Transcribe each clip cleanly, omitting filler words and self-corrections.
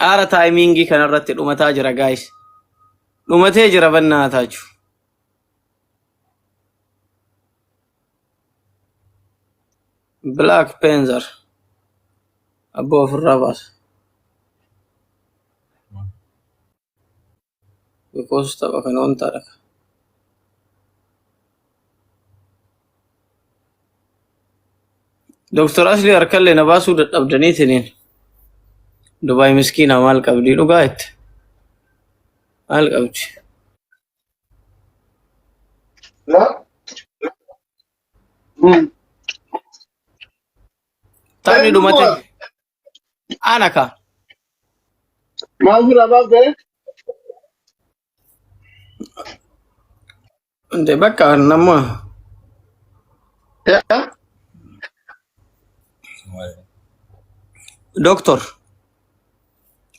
Aara taayimiingii kanarratti dhumataa jira gaayis. Dhumatee jira bannaa taachu. Black Panther. Abboo ofirraa baasa. Because tapha kana wantaadha. Doktor Asli harkallee na baasuu dadhabdaniitiniin. Dubaay miskiina maal qabdi dhugaa itti. Maal qabdi? Taphni dhumate. Ana ka. Maal bira baafte? Inde bakka nama Yaa. doktor.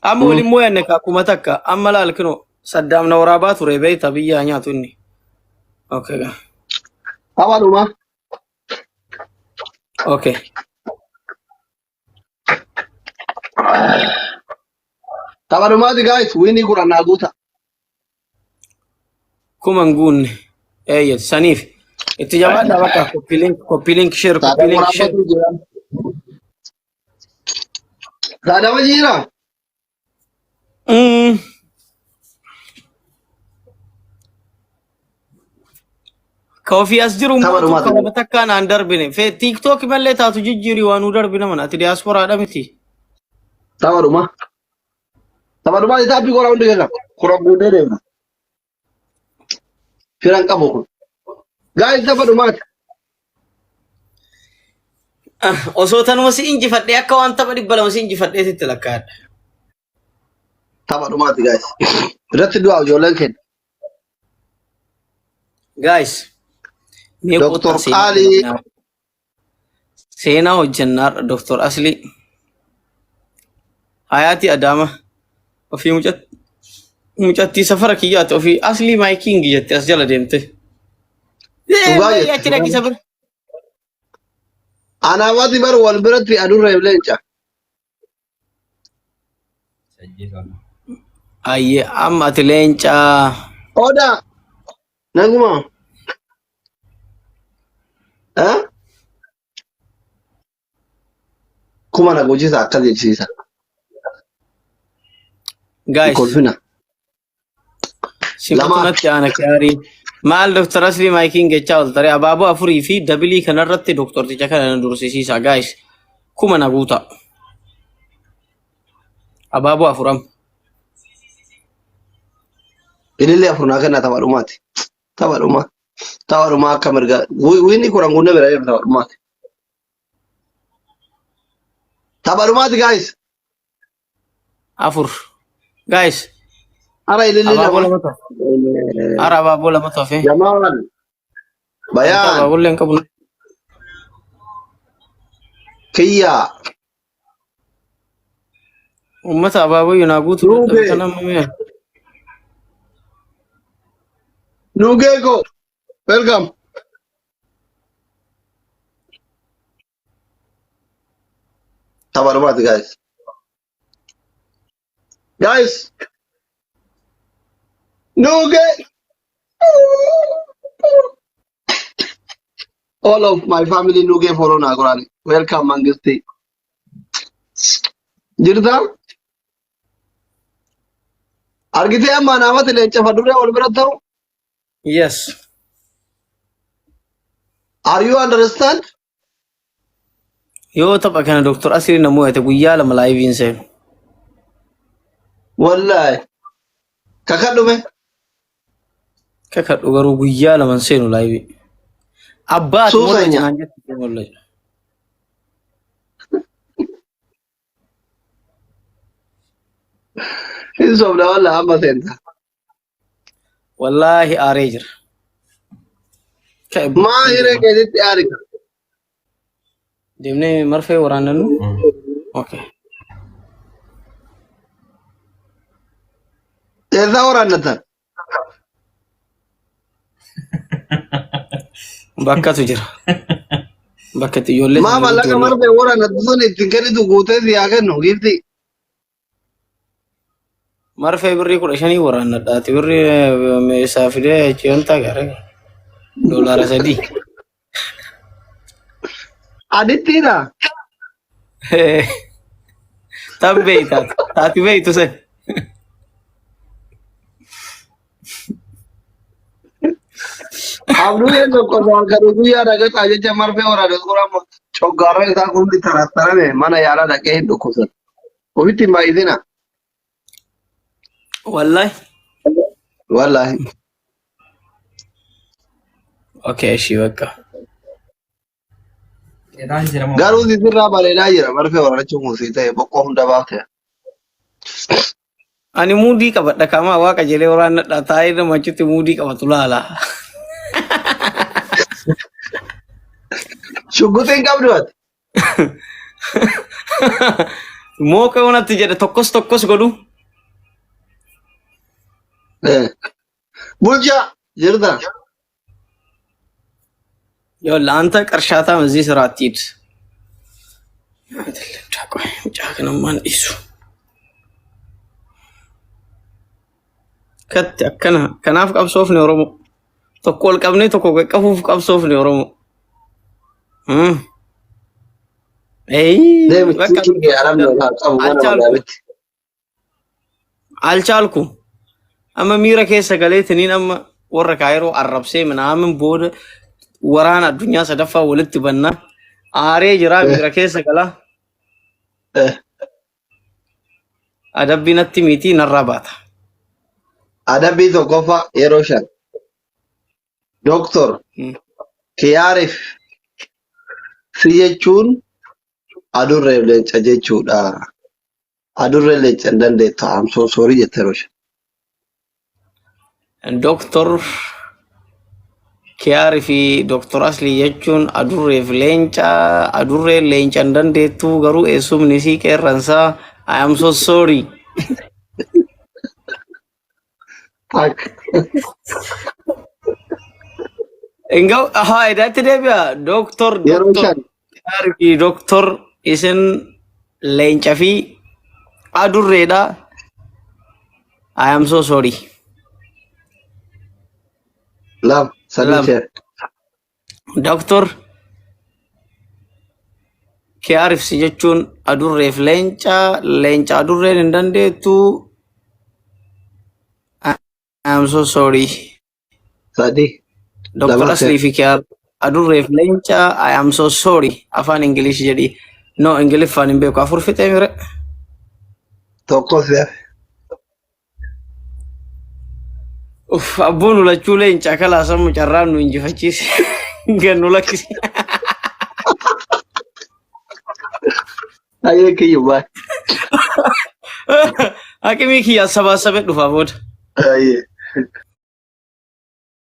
Amma waliin moo'anne ka akkuma takka amma laal kino Saddaam na waraabaa ture beekta biyyaa nyaatu inni. Okay. gaa. Tapha Okay. Tapha dhumaati guys winii kudhan naa guuta. Kuma hin guunne. Eeyyat saniif. Itti jabaadhaa bakka copy link copy link share Saadam copy link share. waraabbatu jira. Saadama jira. Ka ofii as jiru Tapha mootu dhumaati. ka nama takkaa naan darbine. Fe TikTok mallee taatu jijjiiri waan nu darbine mana ati diyaasporaadha miti. Tapha dhumaa. Tapha dhumaati taappii koraa hundi keessa. Kura guutee deemna. Firan qabu kun. Guys tapha dhumaati. Ah, Osoo tanuma si injifadhee akka waan tapha 200 si injifadheetitti lakkaa'adha. Tapha dhumaati guys. Irratti du'aa ijoolleen keenya. Guys, mee Doktor kottaa seenaa Qaalii hojjennaa. Seenaa hojjennaa har'a Doktor Aslii. Hayaati Adaama ofii mucattii safara kiyyaati ofii Aslii my king jette as jala deemte. Dhugaa Deemee jette. achi dhaqi safara. Anaafati bar wal biratti adurreef leenca. Ayyee amma ati leencaa. Odaa naguma. Eh? Kuma na gochisa akkas jechisiisa. Guys, Kolfina. simatu Lamaan. natti aana gaarii. Maal Dr. Asli maayikiin jechaa ol taree abaaboo afurii fi dabilii kanarratti doktorticha kana na dursisiisa guys. Kuma na guuta. Abaaboo afuram. Ilillee afur naa kennaa tapha dhumaati. Tapha dhumaa. Tapha dhumaa akka mirga. Wiinni kudhan guunnee bira deema tapha dhumaati. Tapha dhumaati guys. Afur. Guys, Ara ilillee abaaboo lama. lama ta'e. Ara abaaboo lama ta'e. Jamaal. Wanta Bayaan. abaaboo illee hin qabu. Kiyyaa. Uummata abaaboo yunaa guutuu dadhabe Nuugee. kana amma mee. Nuugee ko. Welcome. Tapha dhumaati guys. Guys. Nuugee. All of my family Nuugee follow naa godhaani. Welcome Mangisti. Jirta? Argitee amma naamatti leenca fadurree wal bira ta'u? Yes. Are you understand? Yoo tapha kana Dr. Asiri na mo'ate guyyaa lama laayiviin seenu. Wallahi. Kakadhume. Kakadhu garuu guyyaa lama hin seenu laayivii. Abbaa ati Suusa mollaci nya. naan jette mollaci. Hin sobda wallahi amma seenta. Wallaahi aaree jira. Ka'e Maa hiree keetitti aarika. Deemnee marfee waraannannu. Okay. Eessaa waraannatan? Bakkatu jira. Bakka itti ijoollee Maa sana mallaqa ijoollee. marfee waraannatu sun ittiin kennitu guutee si haa kennu giiftii. Marfee birrii 15 waraannadhaati. Birrii meeshaa fidee achi wanta gara $3. Adittiidha. Tan beeyta. Taati beeytu san. Abduun tokko halkan guyyaa dhaqee jecha marfee waraana suuraa coggaarra isaa kun hundi tarattarame mana yaalaa dhaqee hin dhukkubsatu. Ofitti hin baay'isina. Wallahi. Wallaahi. Okay, ishii bakka. Jedhaan jira moo? Garuu sirraa bareedaa jira marfee waraanachuun kun sii ta'e boqqoo hunda baafte. Ani muudii qabadha kaamaa waaqa jedhee waraannadha taa'ee nama achitti muudii qabatu laala. Shugguxiin qabdu ati. Mooqa yoonatti jedhe tokkos tokkos godhu. Bulchaa jirta. ይኸውልህ አንተ ቅርሻታም እዚህ ስራ አትሂድ። አይደለም ጫቆ ጫክንማን ኢሱ ከት akkana kanaaf qabsoofni Oromoo tokko ol qabnee tokko qaqqabuuf qabsoofni Oromoo. Deemi Bakka chiikin kee aramni ol haa qabu mana አልቻልኩም madaalitti. አልቻልኩም amma miira keessa galeetiniin amma warra kaayiroo arrabsee minaamin booda waraana addunyaa sadaffaa walitti banna aaree jira miira keessa gala adabbii natti miitii narraa baata. Adabbii tokkoffaa yeroo shan. Dooktor Kiyaariif si jechuun adurreef leenca jechuudha. Adurreen leenca hin dandeettu. I'm so sorry jette yeroo shan. Dooktor Kiyaarii fi Dooktor Aslii jechuun adurreef leenca adurreen leenca hin dandeettu garuu eessumni isii qeerransaa I am so sorry. Takka. Ingaw haa edaatti deebi'a Dooktor Yeroo Dooktor shan. Kiyaarii fi Dooktor isin leenca fi adurreedha. I am so sorry. Lama. Sadii Lama. seera. Dooktor Kiyaariif si jechuun adurreef leenca leenca adurreen hin dandeettu. I am so sorry. Sadii. Dr. Lama Aslii seera. fi Kiyaar adurreef leenca I am so sorry. Afaan Ingilish jedhi. No Ingiliffaan hin beeku. Afur fixee mire. Tokko seera. Uff abboon lachuu leenca kalaa sammu carraan nu injifachiise. Gannu lakkise. Hayyee kiyyu baay. Hakimii kiyya sabaa sabee dhufaa booda. Hayyee.